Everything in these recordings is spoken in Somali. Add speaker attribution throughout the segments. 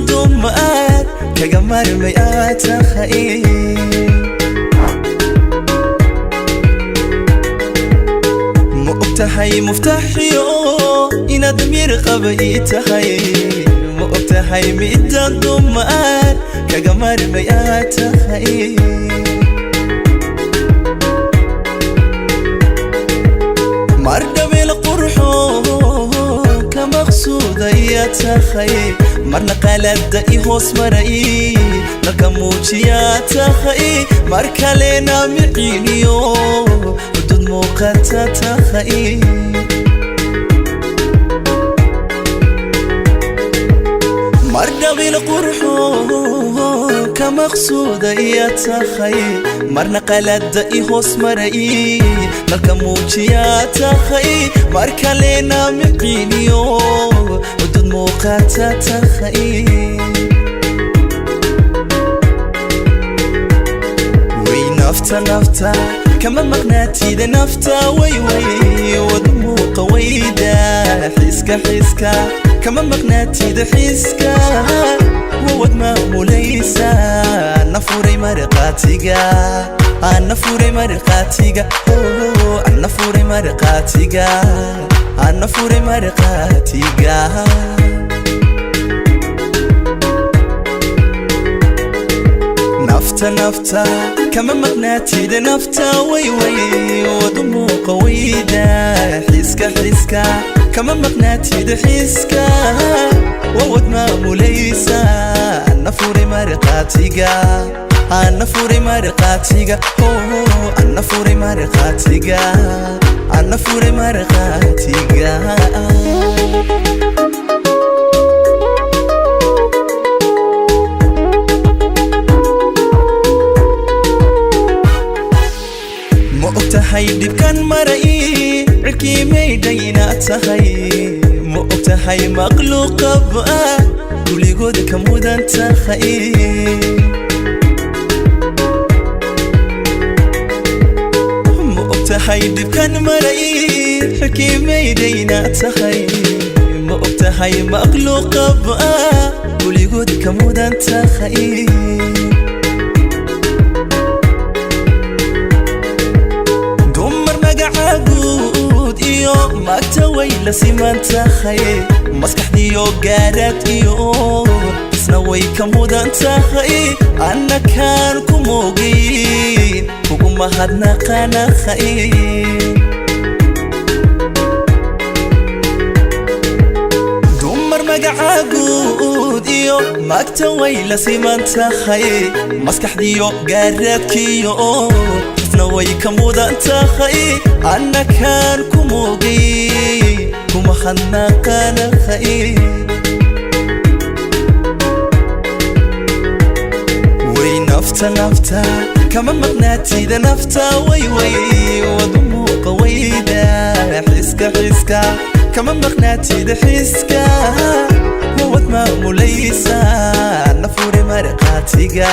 Speaker 1: Dumar kaga marmay aad tahay. Ma og tahay muftaxiyo inaad miyir qaba ii tahay? Ma og tahay midaan dumar kaga marmay aad tahay? Mar dhabeel qurxo ka maqsuudaya tahay, marna qalada i hoos maray nalka muujiyaa tahay, mar kalena miciiniyo hudud muuqata tahay. Mar dhabil qurxo ka maqsuudaya tahay, marna qalada i hoos maray nalka muujiyaa tahay, mar kalena miciiniyo hudud muuqata tahay. Way nafta, nafta kama maqnaatida, nafta way way wad muuqa wayda, xiska, xiska kama maqnaatida, xiska wawad maamulaysa. Ana furay marqaatiga, ana furay marqaatiga, ana furay marqaatiga, ana furay marqaatiga. Nafta, nafta kama maqnaatida, nafta way way wad muuqa wayda, xiska, xiska kama maqnaatida, xiska wawad maamulaysa. Ana furay marqaatiga, ana furay marqaatiga, ana furay marqaatiga, ana furay marqaatiga. Ma og tahay dhibkan maray cirkii maydhay inaad tahay? Ma og tahay makhluuqaba kuligood ka mudan tahay? Ma og tahay dhibkan maray cirkii maydhay inaad tahay? Ma og tahay makhluuqaba kuligood ka mudan tahay? Dumar magaca guud iyo magta way la siman tahay, maskaxdiyo gaaraad iyo isna way ka mudan tahay. Anna kaan ku moogin kugu mahadnaqanahay. Dumar magaca guud iyo magta way la siman tahay, maskaxdiyo gaaraadkiyo isna way ka mudan tahay. Anna kaan ku moogay kuma hadnaqanahay. Way nafta, nafta kama maqnaatida, nafta way way wad muuqa wayda, xiska, xiska kama maqnaatida, xiska wawad maamulaysa. Ana furay marqaatiga,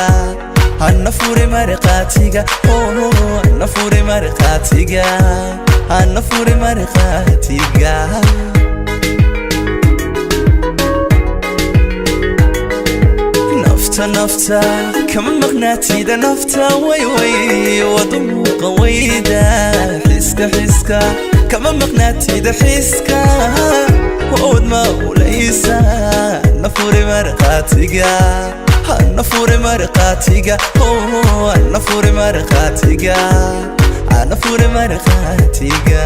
Speaker 1: ana furay marqaatiga, ana furay marqaatiga, ana furay marqaatiga. Nafta, nafta kama maqnaatida, nafta way way wad muuqa wayda, xiska, xiska kama maqnaatida, xiska wawad maamulaysa. Ana furay marqaatiga, ana furay marqaatiga, ana furay marqaatiga, ana furay marqaatiga.